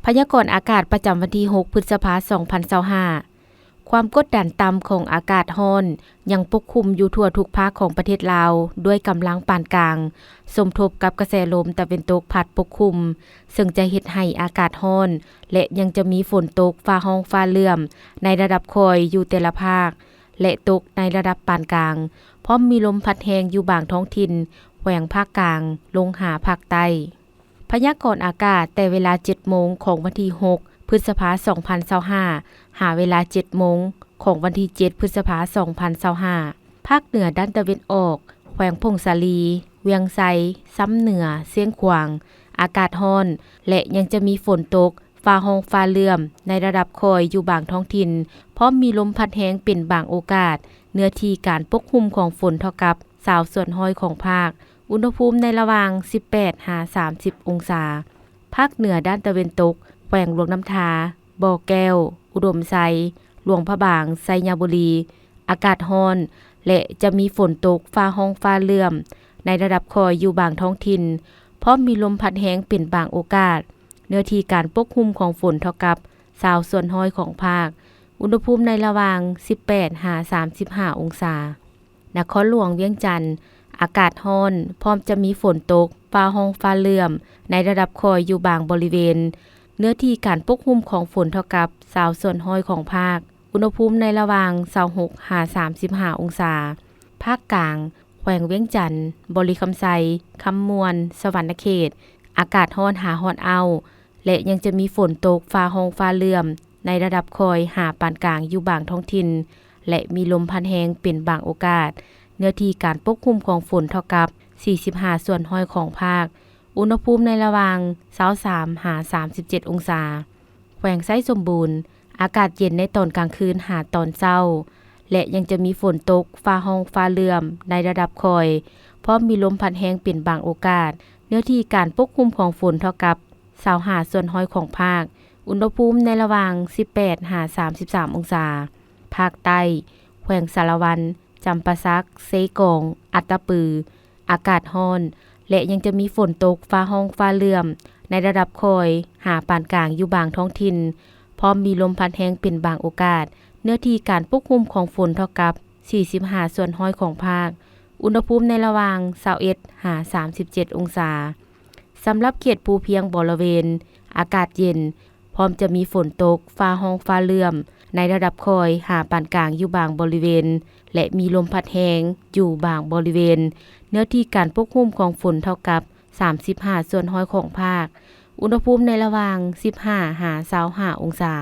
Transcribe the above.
ພະຍາກອນອາກາດປະຈຳວັນທີຫົກ ພຶດສະພາ ສອງພັນຊາວຫ້າ. ຄວາມກົດດັນຕ່ຳຂອງອາກາດຮ້ອນຍັງປົກຄຸມຢູ່ທົ່ວທຸກພາກຂອງປະເທດລາວ ດ້ວຍກຳລັງປານກາງ, ສົມທົບກັບກະແສລົມຕາເວັນຕົກພັດປົກຄຸມ, ເຊິ່ງຈະເຮັດໃຫ້ອາກາດຮ້ອນ ແລະ ຍັງຈະມີຝົນຕົກ, ຟ້າຮ້ອງຟ້າເຫຼື້ອມໃນລະດັບຄ່ອຍຢູ່ແຕ່ລະພາກ ແລະ ຕົກໃນລະດັບປານກາງ, ພ້ອມມີລົມພັດແຮງຢູ່ບາງທ້ອງຖິ່ນ ແຂວງພາກກາງ ລົງຫາພາກໃຕ້. ພະຍາກອນອາກາດແຕ່ເວລາເຈັດໂມງຂອງວັນທີຫົກ ພຶດສະພາ ສອງພັນຊາວຫ້າ ຫາເວລາເຈັດໂມງຂອງວັນທີເຈັດ ພຶດສະພາ ສອງພັນຊາວຫ້າ. ພາກເໜືອດ້ານຕາເວັນອອກ, ແຂວງຜົ້ງສາລີ, ວຽງໄຊ, ຊຳເໜືອ, ຊຽງຂວາງ, ອາກາດຮ້ອນ ແລະ ຍັງຈະມີຝົນຕົກ, ຟ້າຮ້ອງຟ້າເຫຼື້ອມໃນລະດັບຄ່ອຍຢູ່ບາງທ້ອງຖິ່ນ, ພ້ອມມີລົມພັດແຮງເປັນບາງໂອກາດ, ເນື້ອທີ່ການປົກຄຸມຂອງຝົນເທົ່າກັບຊາວສ່ວນຮ້ອຍຂອງພາກ, ອຸນຫະພູມໃນລະຫວ່າງສິບແປດຫາສາມສິບອົງສາ. ພາກເໜືອດ້ານຕາເວັນຕົກ, ແຂວງຫຼວງນ້ຳທາ, ບໍ່ແກ້ວ, ອຸດົມໄຊ, ຫຼວງພະບາງ, ໄຊຍະບູລີ, ອາກາດຮ້ອນ ແລະ ຈະມີຝົນຕົກ, ຟ້າຮ້ອງຟ້າເຫຼື້ອມໃນລະດັບຄ່ອຍຢູ່ບາງທ້ອງຖິ່ນ, ພ້ອມມີລົມພັດແຮງເປັນບາງໂອກາດ, ເນື້ອທີ່ການປົກຄຸມຂອງຝົນເທົ່າກັບຊາວສ່ວນຮ້ອຍຂອງພາກ, ອຸນຫະພູມໃນລະຫວ່າງສິບແປດຫາສາມສິບຫ້າອົງສາ. ນະຄອນຫຼວງວຽງຈັນ, ອາກາດຮ້ອນ, ພ້ອມຈະມີຝົນຕົກ, ຟ້າຮ້ອງຟ້າເຫຼື້ອມໃນລະດັບຄ່ອຍຢູ່ບາງບໍລິເວນ, ເນື້ອທີ່ການປົກຄຸມຂອງຝົນເທົ່າກັບຊາວສ່ວນຮ້ອຍຂອງພາກ, ອຸນຫະພູມໃນລະຫວ່າງຊາວຫົກຫາສາມສິບຫ້າອົງສາ. ພາກກາງ, ແຂວງວຽງຈັນ, ບໍລິຄຳໄຊ, ຄຳມ່ວນ, ສະຫວັນນະເຂດ, ອາກາດຮ້ອນຫາຮ້ອນອ້າວ ແລະ ຍັງຈະມີຝົນຕົກ, ຟ້າຮ້ອງຟ້າເຫຼື້ອມໃນລະດັບຄ່ອຍຫາປານກາງຢູ່ບາງທ້ອງຖິ່ນ ແລະ ມີລົມພັດແຮງເປັນບາງໂອກາດ, ເນື້ອທີ່ການປົກຄຸມຂອງຝົນເທົ່າກັບສີ່ສິບຫ້າສ່ວນຮ້ອຍຂອງພາກ, ອຸນຫະພູມໃນລະຫວ່າງຊາວສາມຫາສາມສິບເຈັດອົງສາ. ແຂວງໄຊສົມບູນ, ອາກາດເຢັນໃນຕອນກາງຄືນຫາຕອນເຊົ້າ ແລະ ຍັງຈະມີຝົນຕົກ, ຟ້າຮ້ອງຟ້າເຫຼື້ອມໃນລະດັບຄ່ອຍ, ພ້ອມມີລົມພັດແຮງເປັນບາງໂອກາດ, ເນື້ອທີ່ການປົກຄຸມຂອງຝົນເທົ່າກັບຊາວຫ້າສ່ວນຮ້ອຍຂອງພາກ, ອຸນຫະພູມໃນລະຫວ່າງສິບແປດຫາສາມສິບສາມອົງສາ. ພາກໃຕ້, ແຂວງສາລະວັນ, ຈຳປາສັກ, ເຊກອງ, ອັດຕະປື, ອາກາດຮ້ອນ ແລະ ຍັງຈະມີຝົນຕົກ, ຟ້າຮ້ອງຟ້າເຫຼື້ອມໃນລະດັບຄ່ອຍຫາປານກາງຢູ່ບາງທ້ອງຖິ່ນ, ພ້ອມມີລົມພັດແຮງເປັນບາງໂອກາດ, ເນື້ອທີ່ການປົກຄຸມຂອງຝົນເທົ່າກັບສີ່ສິບຫ້າສ່ວນຮ້ອຍຂອງພາກ, ອຸນຫະພູມໃນລະຫວ່າງຊາວເອັດຫາສາມສິບເຈັດອົງສາ. ສຳລັບເຂດພູພຽງບໍລະເວນ, ອາກາດເຢັນ, ພ້ອມຈະມີຝົນຕົກ, ຟ້າຮ້ອງຟ້າເຫຼື້ອມໃນລະດັບຄ່ອຍຫາປານກາງຢູ່ບາງບໍລິເວນ ແລະ ມີລົມພັດແຮງຢູ່ບາງບໍລິເວນ, ເນື້ອທີ່ການປົກຄຸມຂອງຝົນເທົ່າກັບສາມສິບຫ້າສ່ວນຮ້ອຍຂອງພາກ, ອຸນຫະພູມໃນລະຫວ່າງສິບຫ້າຫາຊາວຫ້າອົງສາ.